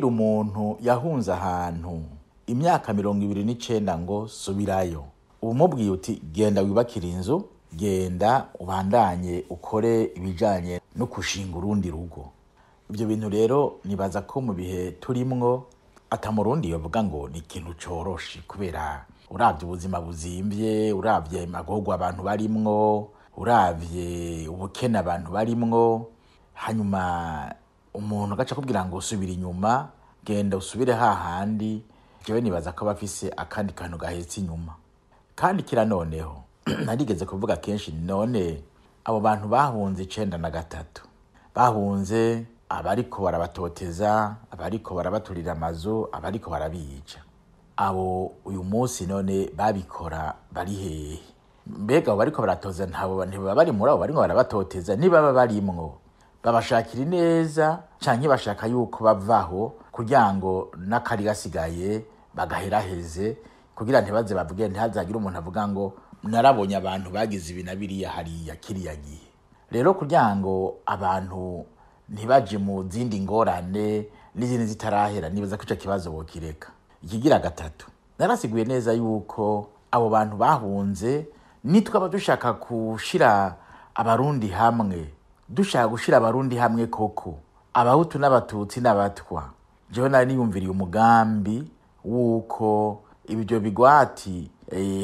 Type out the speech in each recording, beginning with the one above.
Kubwira umuntu yahunze ahantu imyaka 29 ngo subirayo, umubwiye uti genda wibakire inzu, genda ubandanye ukore ibijanye no kushinga urundi rugo. Ibyo bintu rero nibaza ko mu bihe turimwo ata murundi yovuga ngo ni ikintu coroshe, kubera uravye ubuzima buzimvye, uravye amagorwa abantu barimwo, uravye ubukene abantu barimwo, hanyuma umuntu agaca akubwira ngo subira inyuma, genda usubire hahandi. Jewe nibaza ko bafise akandi kantu gahetse inyuma. Kandi kira noneho narigeze kuvuga kenshi, none abo bantu bahunze 93 bahunze abariko barabatoteza, abariko barabaturira amazu, abariko barabica, abo uyu munsi none babikora bari hehe? Mbega abo bariko baratoza ntabo ntibaba bari muri abo bariko barabatoteza? Nibaba barimwo babashakira ineza canke bashaka yuko bavaho kugira ngo n'akari gasigaye bagaheraheze, kugira ntibaze bavuge, ntihazagire umuntu avuga ngo narabonye abantu bagize ibi na biriya hariya kiriya gihe. Rero kugira ngo abantu ntibaje mu zindi ngorane n'izindi zitarahera, nibaza ko ico kibazo bokireka. Ikigira gatatu, narasiguye neza yuko abo bantu bahunze nitwaba dushaka gushira Abarundi hamwe, dushaka gushira Abarundi hamwe koko, Abahutu n'Abatutsi n'Abatwa, jewe nari niyumviriye umugambi wuko ibyo bigwati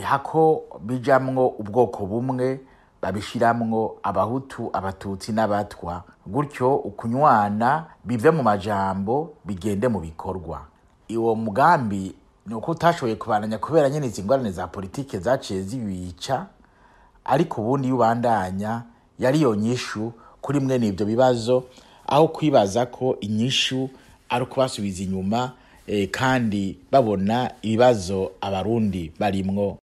hako bijamwo ubwoko bumwe babishiramwo Abahutu, Abatutsi n'Abatwa, gutyo ukunywana bive mu majambo bigende mu bikorwa. Uwo mugambi ni uko utashoboye kubandanya kubera nyene izi ngorane za politike zaciye zibica, ariko ubundi iyo ubandanya yari yo nyishu kuri mwene ibyo bibazo, aho kwibaza ko inyishu ari ukubasubiza inyuma, kandi babona ibibazo Abarundi barimwo.